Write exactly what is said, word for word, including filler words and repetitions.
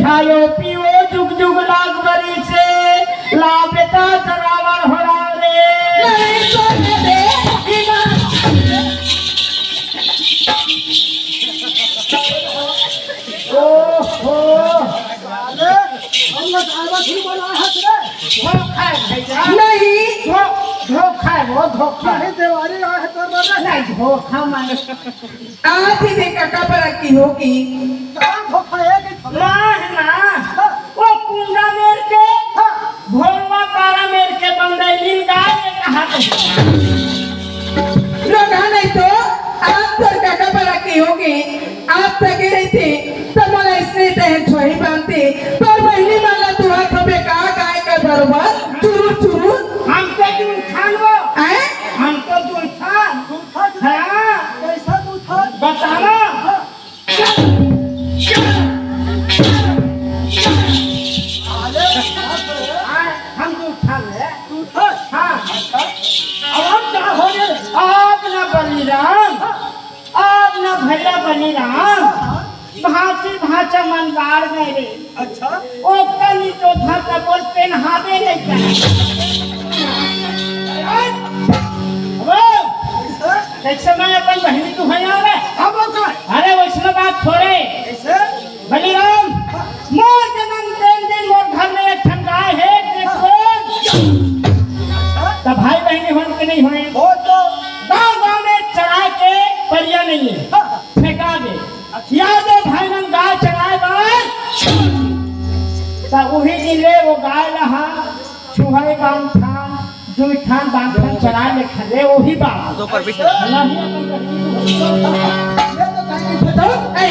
खायो पियो जुग जुग लाग बरी से, ला बेटा जरावर हो राम रे। नहीं तो दे दे। ओहो। अरे, हम लोग आवा फिर बोला हाथ रे। धोखा है भैया। नहीं। धो-, धोखा है वो, धोखा। नहीं, देवारी आए है तो बोल रहे। नहीं, धोखा माने। आज ही देखा कबर की होगी। का धोखा है कि ना, ना। वो कुंडा मेर के, हाँ। भोलवा पारा मेर के बंदे मिल गाए कहा तो। लोग हाँ नहीं तो, आप तो काका पर रखे होंगे, आप सगे रहते, तो मला इसने तहन छोही बांधते, पर बहनी मला तुहा खबे का गाय का बरोबर, चुरुर चुरुर। हम तो दूर खान वो। हैं? हम तो दूर खान। दूर खान? हाँ। कैसा दूर खान? बताना। हाँ। हाँ, हम दूर खान है। दूर खान? हाँ। अब हम का हो रे? आप ना बलिराम, आप ना भैया बलिराम, भांची भांचा मन बाढ़ गए रे। अच्छा। ओकर नी तो धर का बोल पेन हावे नहीं कर। अब कैसे मैं अपन बहनी तू है यार? अब का? अरे वैसने बात छोड़े। कैसे? बलिराम, मोर जन्म दिन दिन मोर घर में एक ठन गाय है, एक ठन। अच्छा। त भाई बहनी होन के नहीं होए? वो तो गांव गांव में चराए के परिया नहीं है। हाँ। फेंका दे। अच्छा। या दे भाई मन गाय चराए बर। त उही दिन ले वो गाय ला हाँ छुहाई बांध थान, दुई थान बांध थान चराए ले खले उही बांध। तो कर भी नहीं अपन बहनी को। ये तो कहीं नहीं तो ऐ